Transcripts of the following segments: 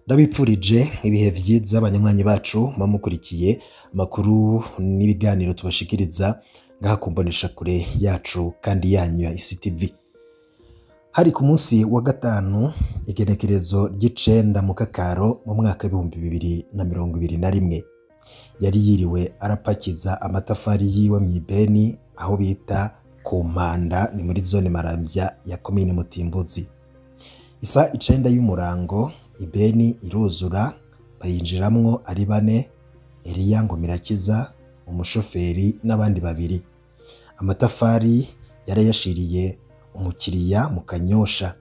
Ndabipfurije ibihe vyiza abanywanyi bacu bamukurikiye amakuru n'ibiganiro tubashikiriza ngaha kumbonesha kure yacu kandi yanyu ya ICTV. Hari ku munsi wa gatanu, igenekerezo ry'icenda mu Kakaro mu mwaka 2021. Yari yiriwe arapakiza amatafari yiwe mw'ibeni aho bita ku Mpanda, ni muri zone Maramvya ya komine Mutimbuzi. Isa 9 y'umurango ibeni iruzura, bayinjiramwo ari bane: Eliya Ngomirakiza, umushoferi n'abandi babiri. Amatafari yarayashiriye umukiriya mu Kanyosha.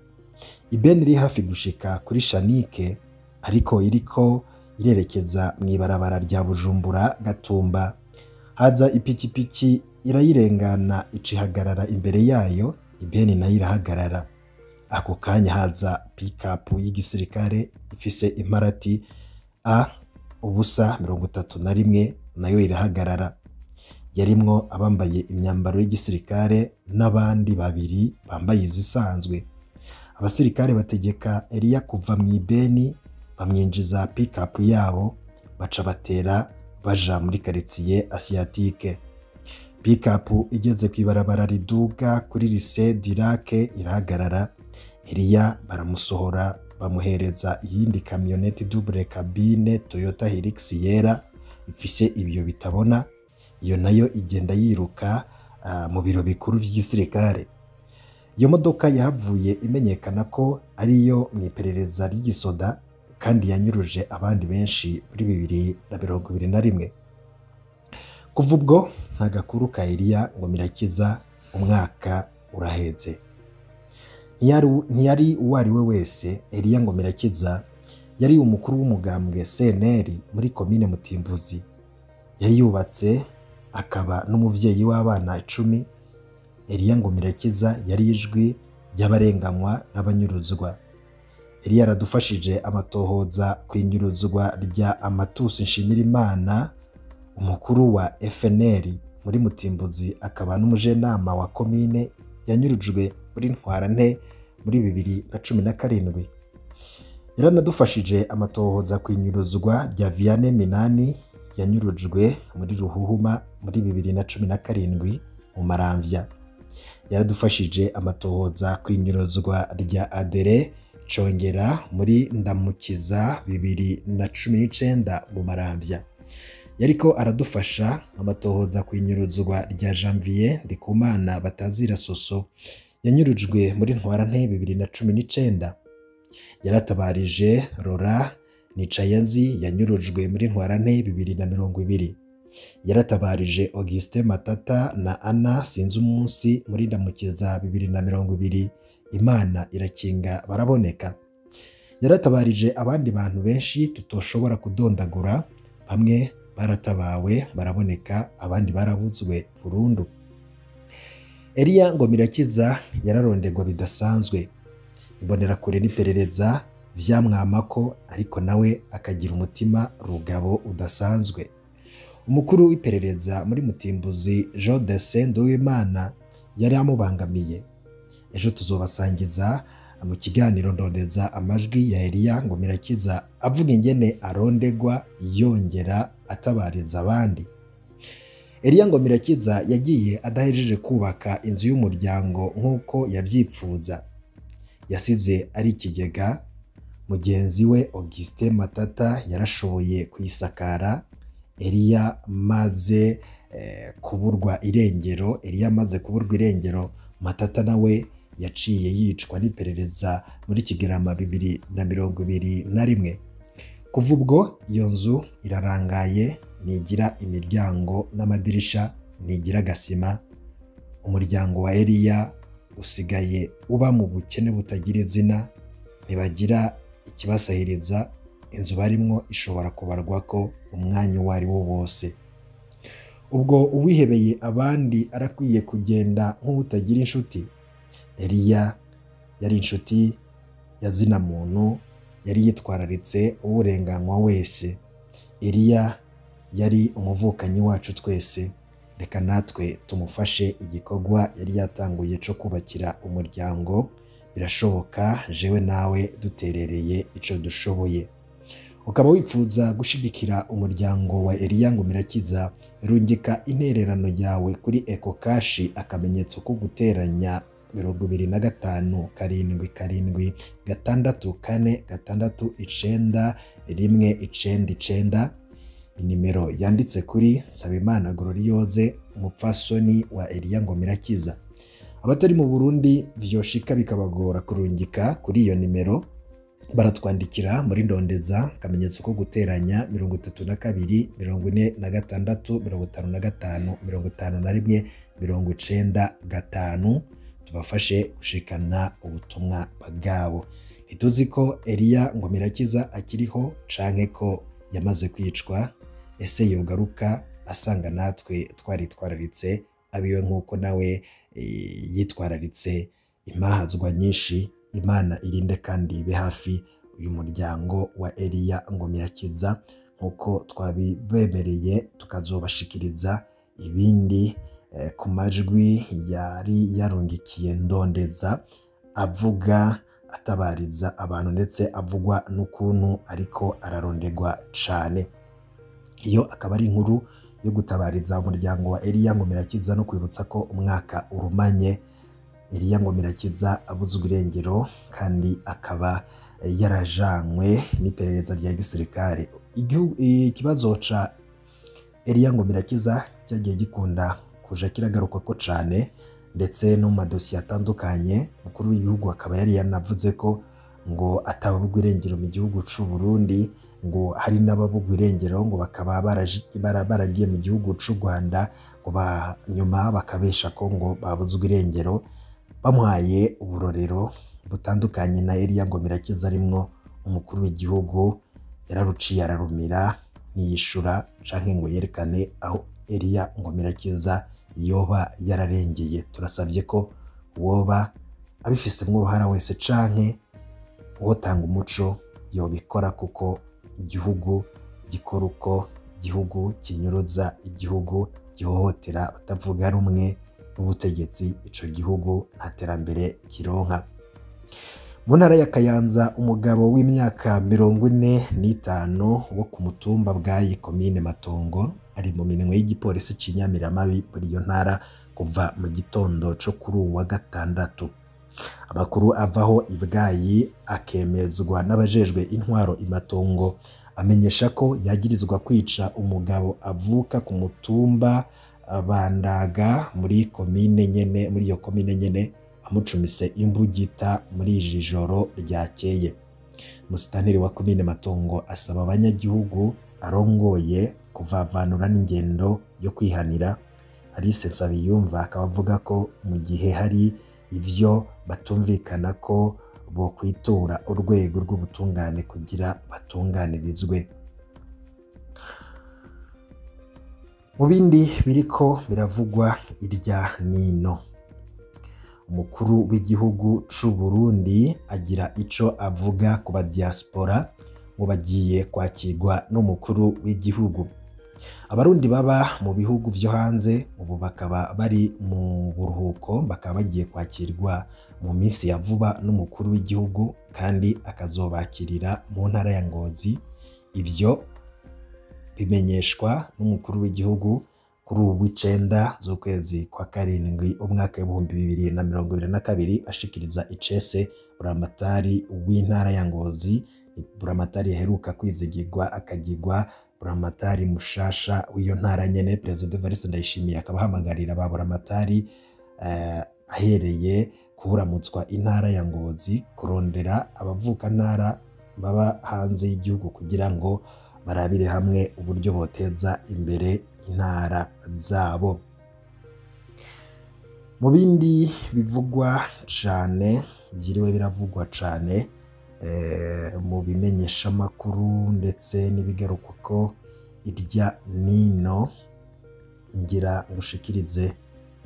Ibeni iri hafi gushika kuri Shanike, ariko iriko irerekeza mw'ibarabara rya Bujumbura Gatumba. Haza ipikipiki irayirengana, icihagarara imbere yayo, ibeni nayo irahagarara. Ako kanya haza pikapu y'igisirikare ifise imparati A 0 31, nayo irahagarara. Yarimwo abambaye imyambaro y'igisirikare n'abandi babiri bambaye izisanzwe. Abasirikare bategeka Eliya kuva mw'ibeni, bamwinjiza pikapu yabo, baca batera baja muri quartier Asiatique. Pikapu igeze kw'ibarabara riduga kuri Lycée du Lac irahagarara. Eliya baramusohora, bamuhereza iyindi kamyoneti double cabine Toyota Hilux yera ifise ibiyo bitabona. Iyo nayo igenda yiruka mu biro bikuru vy'igisirikare. Iyo modoka yahavuye imenyekana ko ariyo mw'iperereza ry'igisoda, kandi yanyuruje abandi benshi muri 2021. Kuva ubwo nta gakuru ka Eliya Ngomirakiza, umwaka uraheze. Ntiyari uwo ari we wese. Eliya Ngomirakiza yari umukuru w'umugambwe CNL muri komine Mutimbuzi. Yari yubatse akaba n'umuvyeyi w'abana 10. Eliya Ngomirakiza yari ijwi ry'abarenganywa n'abanyuruzwa. Eliya yaradufashije amatohoza kw'inyuruzwa rya Amatusi Nshimirimana, umukuru wa FNL muri Mutimbuzi akaba n'umujenama wa komine, yanyurujwe muri Ntwarante muri 2017. Yaranadufashije amatohoza kw'inyuruzwa rya Vianney Minani, yanyurujwe muri Ruhuhuma muri 2017 mu Maramvya. Yaradufashije amatohoza kw'inyuruzwa rya Adere Congera muri Ndamukiza 2019 mu Maramvya. Yariko aradufasha amatohoza kw'inyuruzwa rya Janvier Ndikumana batazira Soso, yanyurujwe muri Ntwarante 2019. Yaratabarije Rora Nicayenzi, yanyurujwe muri Ntwarante 2020. Yaratabarije Augustin Matata na Anna Sinzumunsi muri Ndamukiza 2020. Imana irakinga baraboneka. Yaratabarije abandi bantu benshi tutoshobora kudondagura, bamwe baratabawe baraboneka, abandi barabuzwe burundu. Eliya Ngomirakiza yararondegwa bidasanzwe. Imbonerakure n'iperereza vyamwamako, ariko nawe akagira umutima rugabo udasanzwe. Umukuru w'iperereza muri Mutimbuzi Jean Damascene Nduwimana yari amubangamiye. Ejo tuzobasangiza mu kiganiro ndondeza amajwi ya Eliya Ngomirakiza avuga ingene arondegwa yongera atabariza abandi. Eliya Ngomirakiza yagiye adahejeje kubaka inzu y'umuryango nk'uko yavyipfuza. Yasize ari ikigega. Mugenzi we Augustin Matata yarashoboye kuyisakara. Eliya maze kuburwa irengero, Eliya amaze kuburwa irengero, Matata nawe yaciye yicwa n'iperereza muri Kigarama 2021. Kuva ubwo iyo nzu irarangaye, ntigira imiryango n'amadirisha, ntigira agasima. Umuryango wa Eliya usigaye uba mu bukene butagira izina, ntibagira ikibasahiriza. Inzu barimwo ishobora kubarwa ko umwanya uwo ari wo wose. Ubwo uwihebeye abandi arakwiye kugenda nk'utagira inshuti. Eliya yari inshuti ya zina muntu, yari yitwararitse uwurenganywa wese. Eliya yari umuvukanyi wacu twese. Reka natwe tumufashe igikorwa yari yatanguye co kubakira umuryango. Birashoboka jewe nawe duterereye ico dushoboye. Ukaba wifuza gushigikira umuryango wa Eliya Ngomirakiza, rungika intererano yawe kuri Ecocash akamenyetso ko guteranya 25 7 7 6 4 6 9 1 9 9. Inimero yanditse kuri Nsabimana Gloriose, umupfasoni wa Eliya Ngomirakiza. Abatari mu Burundi vyoshika bikabagora kurungika kuri iyo nimero, baratwandikira muri ndondeza akamenyetso ko guteranya 32 46 55 51 95, tubafashe gushikana ubutumwa bwabo. Ntituzi ko Eliya Ngomirakiza akiriho canke ko yamaze kwicwa. Ese yogaruka asanga natwe twaritwararitse abiwe nk'uko nawe yitwararitse impahazwa nyinshi? Imana irinde kandi ibe hafi uyu muryango wa Eliya Ngomirakiza, nk'uko twabibemereye tukazobashikiriza ibindi ku majwi yari yarungikiye ndondeza, avuga atabariza abantu ndetse avugwa n'ukuntu ariko ararondegwa cane. Iyo akaba ari inkuru yo gutabariza umuryango wa Eliya Ngomirakiza no kwibutsa ko umwaka urumanye Eliya Ngomirakiza abuzwe irengero kandi akaba yarajanywe n'iperereza rya gisirikare. Ikibazo ca Eliya Ngomirakiza cyagiye gikunda kuja kiragaruka ko cane, ndetse no mu madosiye atandukanye. Umukuru w'igihugu akaba yari yanavuze ko ngo atababugwa irengero mu gihugu c'u Burundi, ngo hari n'ababugwa irengero ngo bakaba baragiye mu gihugu c'u Rwanda, ngo nyuma bakabesha ko ngo babuzwe irengero. Bamuhaye uburorero butandukanye na Eliya Ngomirakiza arimwo, umukuru w'igihugu yararuciye ararumira, ntiyishura canke ngo yerekane aho Eliya Ngomirakiza yoba yararengeye. Turasavye ko woba abifisemwo uruhara wese canke uwotanga umuco yobikora, kuko igihugu gikora uko, igihugu kinyuruza, igihugu gihohotera batavuga rumwe n'ubutegetsi, ico gihugu nta terambere kironka. Mu ntara ya Kayanza, umugabo w'imyaka 45 wo ku mutumba Bwayi, komine Matongo, ari mu minwe y'igipolisi c'inyamiramabi muri iyo ntara kuva mu gitondo co kuri uwa gatandatu. Amakuru avaho ibwayi akemezwa n'abajejwe intwaro imatongo amenyesha ko yagirizwa kwica umugabo avuka ku mutumba Bandaga muri komine nyene, muri iyo komine nyene, amucumise imbugita muri iri joro ryakeye. Musitanteri wa komine Matongo asaba abanyagihugu arongoye kuvavanura n'ingendo yo kwihanira. Alice Nsabiyumva akaba avuga ko mu gihe hari ivyo batumvikana ko bokwitura urwego rw'ubutungane kugira batunganirizwe. Mu bindi biriko biravugwa irya nino, umukuru w'igihugu c'u Burundi agira ico avuga ku ba diaspora ngo bagiye kwakirwa n'umukuru w'igihugu. Abarundi baba mu bihugu vyo hanze ubu bakaba bari mu buruhuko, bakaba bagiye kwakirwa mu minsi ya vuba n'umukuru w'igihugu, kandi akazobakirira mu ntara ya Ngozi. Ivyo bimenyeshwa n'umukuru w'igihugu kuri ubu 9 z'ukwezi kwa 7 umwaka 2022, ashikiriza icese buramatari w'intara ya Ngozi. Buramatari yaheruka kwizigirwa akagirwa buramatari mushasha w'iyo ntara nyene. President Evariste Ndayishimiye akaba ahamagarira ba buramatari ahereye kuburamutswa intara ya Ngozi kurondera abavuka ntara baba hanze y'igihugu kugira ngo barabire hamwe uburyo boteza imbere intara zabo. Mu bindi bivugwa cane, byiriwe biravugwa cane mu bimenyesha makuru ndetse n'ibigaruka ko irya nino, ngira ngushikirize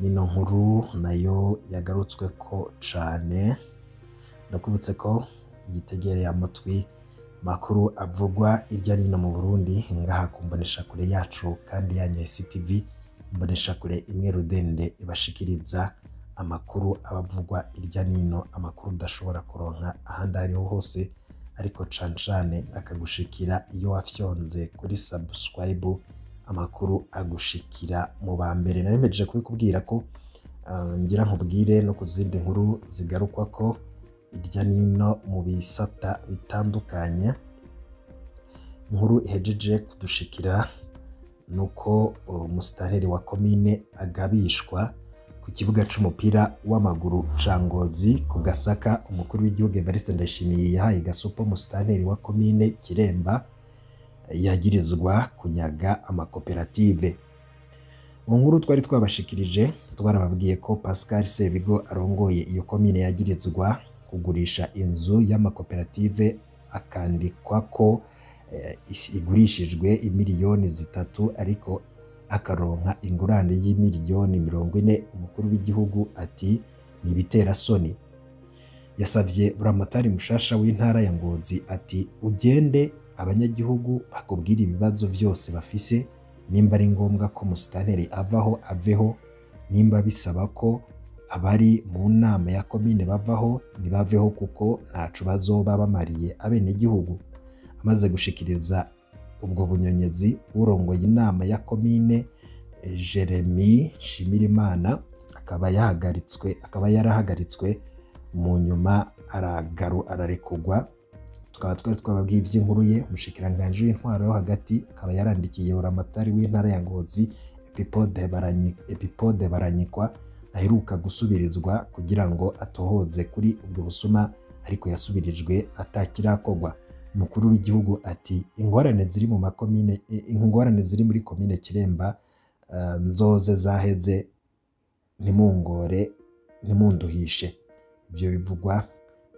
nino nkuru nayo yagarutswe ko cane. Ndakwibutse ko igitegereye amatwi makuru avugwa irya nino mu Burundi ngaha kumbonesha kure yacu kandi yanyu ICTV, imbonesha kure imwe rudende ibashikiriza amakuru abavugwa irya nino, amakuru udashobora kuronka ahandi ariho hose ariko cane cane akagushikira iyo wafyonze kuri subscribe, amakuru agushikira mu ba mbere. Naremeje kubikubwira ko ngira nkubwire no ku zindi nkuru zigarukwa ko irya nino mu bisata bitandukanye. Inkuru ihejeje kudushikira nuko umusitanteri wa komine agabishwa ku kibuga c'umupira w'amaguru ca Ngozi ku Gasaka. Umukuru w'igihugu Evariste Ndayishimiye yahaye gasopo umusitanteri wa komine Kiremba yagirizwa kunyaga amakoperative. Mu nkuru twari twabashikirije twarababwiye ko Pascal Sebigo arongoye iyo komine yagirizwa kugurisha inzu y'amakoperative akandikwa ko igurishijwe imiliyoni 3 ariko akaronka ingurane y'imiliyoni 40. Umukuru w'igihugu ati ni ibiterasoni. Yasavye Buramatari mushasha w'intara ya Ngozi ati ugende abanyagihugu bakubwira ibibazo vyose bafise, nimba ari ngombwa ko musitanteri avaho aveho, nimba bisaba ko abari mu nama ya komine bavaho nibaveho, kuko ntaco bazoba bamariye abenegihugu. Amaze gushikiriza ubwo bunyonyezi, urongoye inama ya komine Jeremy Shimirimana akaba yarahagaritswe mu nyuma ararekugwa. Tukaba twari twababwiye ivy'inkuru ye. Umushikiranganji w'intwaro yo hagati akaba yarandikiye Buramatari w'intara ya Ngozi Epipode Baranyikwa aheruka gusubirizwa kugira ngo atohoze kuri ubwo busuma, ariko yasubirijwe atakirakogwa. Umukuru w'igihugu ati ingorane ziri mu makomine, ingorane ziri muri komine Kiremba nzoze zaheze, ntimungore ntimunduhishe. Ivyo bivugwa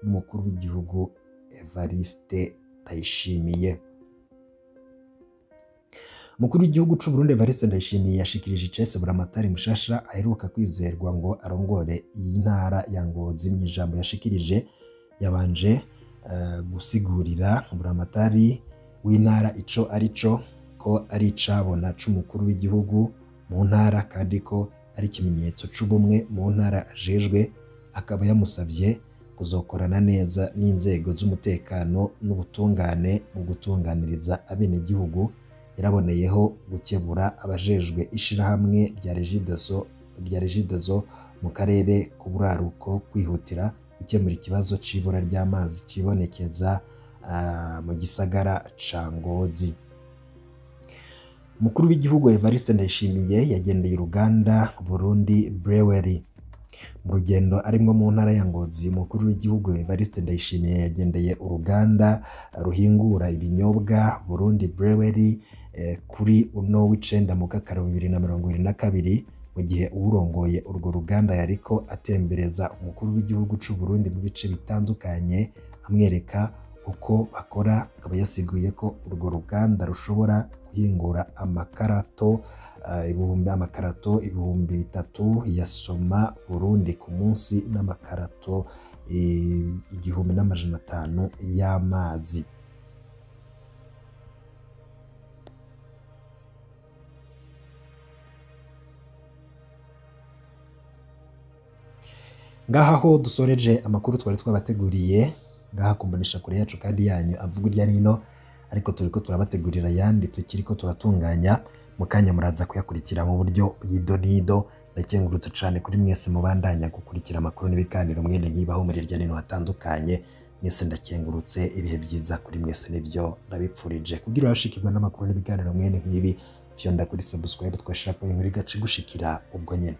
n'umukuru w'igihugu Evariste Ndayishimiye. Umukuru w'igihugu c'u Burundi Evariste Ndayishimiye yashikirije icese Buramatari mushasha aheruka kwizerwa ngo arongore iyi ntara ya Ngozi. Mu ijambo yashikirije yabanje gusigurira Buramatari w'intara ico arico, ko ari icabona c'umukuru w'igihugu mu ntara kandi ko ari ikimenyetso c'ubumwe mu ntara ajejwe. Akaba yamusavye kuzokorana neza n'inzego z'umutekano n'ubutungane mu gutunganiriza abenegihugu. Yaraboneyeho gukebura abajejwe ishirahamwe rya Regideso mu karere k'uburaruko kwihutira gukemura ikibazo c'ibura ry'amazi kibonekeza mu gisagara ca Ngozi. Umukuru w'igihugu Evariste Ndayishimiye yagendeye uruganda Burundi Brewery. Mu rugendo arimwo mu ntara ya Ngozi, umukuru w'igihugu Evariste Ndayishimiye yagendeye uruganda ruhingura ibinyobwa Burundi Brewery kuri uno w'icenda mu Kakaro 2022, mu gihe uwurongoye urwo ruganda yariko atembereza umukuru w'igihugu c'u Burundi mu bice bitandukanye amwereka uko bakora. Akaba yasiguye ko urwo ruganda rushobora guhingura amakarato 3000 ya Soma Burundi ku munsi n'amakarato 1500 y'amazi. Ngaha ho dusoreje amakuru twari twabateguriye ngaha kumbonesha kure yacu kandi yanyu avuga irya nino, ariko turiko turabategurira yandi tukiriko turatunganya. Mu kanya muraza kuyakurikira mu buryo bw'idonido. Ndakengurutse cane kuri mwese mubandanya gukurikira amakuru n'ibiganiro mwene nkibaho muri irya nino hatandukanye. Mwese ndakengurutse, ibihe byiza kuri mwese nivyo ndabipfurije. Kugira urashikirwa n'amakuru n'ibiganiro mwene nkibi, fyonda kuri subscribe twashira ko inkuru igace gushikira ubwo nyene.